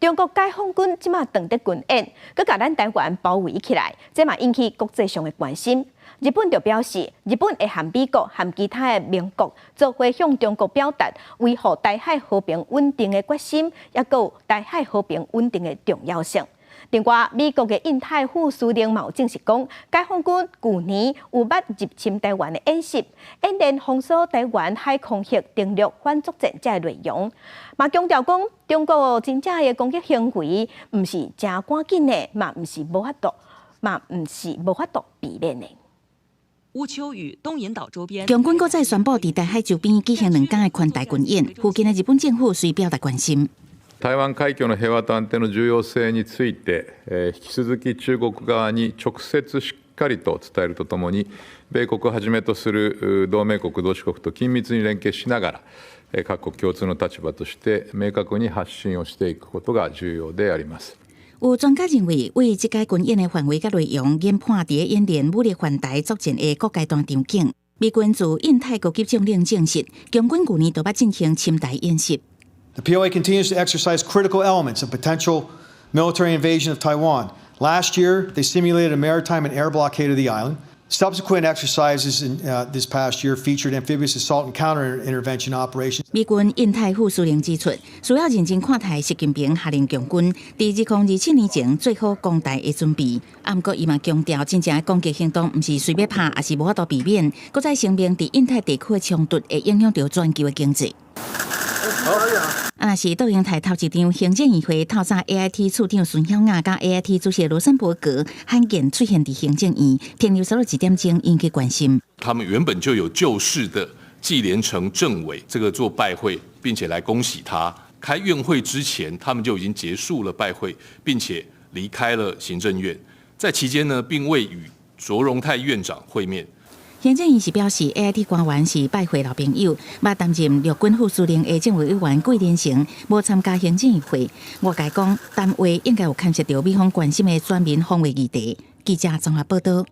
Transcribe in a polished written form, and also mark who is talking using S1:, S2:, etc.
S1: 中國解放軍這馬當佇軍演，閣共咱台灣包圍起來，這嘛引起國際上的關心。日本就表示，日本會和美國和其他的盟國做伙向中國表達維護台海和平穩定的決心，抑閣有台海和平穩定的重要性。另外，美國的印太副司令嘛有證實講，解放軍舊年有捌入侵台灣的演習，演練封鎖台灣海空域登陸反作戰這个內容，嘛強調講，中國真正的攻擊行為毋是誠趕緊的，嘛毋是無法度，嘛毋是無法度避免的。
S2: 烏丘與東引島周邊，
S3: 共軍閣再宣布佇台海周邊舉行兩工的環台軍演，附近的日本政府遂表達關心。
S4: 台灣海峽の平和と安定の重要性について、引き続き中國側に直接しっかりと伝えるとともに、米国をはじめとする同盟国、同志国と緊密に連携しながら、各國共通の立場として明確に発信をしていくことが重要であります。
S3: 有專家認為，為這屆軍演的範圍佮內容研判佇咧演練武力環台作戰的各階段場景。美軍自印太高級將領證實，共軍舊年就捌進行侵台演習。
S5: The PLA continues to exercise critical elements of potential military invasion of Taiwan. Last year, they simulated a maritime and air blockade of the island. Subsequent exercises in this past year featured amphibious assault and counter intervention operations.
S3: 美軍印太副司令指出，需要認真看待習近平下令共軍佇2027年前做好攻台的準備。啊，毋過伊嘛強調，真正的攻擊行動毋是隨欲拍，抑是無法度避免。閣再聲明，佇印太地區的衝突會影響著全球的經濟。啊，若是杜英台頭一場行政院會透早 AIT 處長孫曉雅佮 AIT 主席羅森伯格罕見出現佇行政院，停留差不多一點鐘，引起關心。
S6: 他們原本就有舊識的紀連城政委，這個做拜會，並且來恭喜他。開院會之前，他們就已經結束了拜會，並且離開了行政院。在期間呢，並未與卓榮泰院長會面。
S3: 行政院是表示，AIT 官員是拜會老朋友，捌擔任陸軍副司令的政委委員紀連城無參加行政院會。外界講，談話應該有牽涉著美方關心的選民防衛議題。記者綜合報道。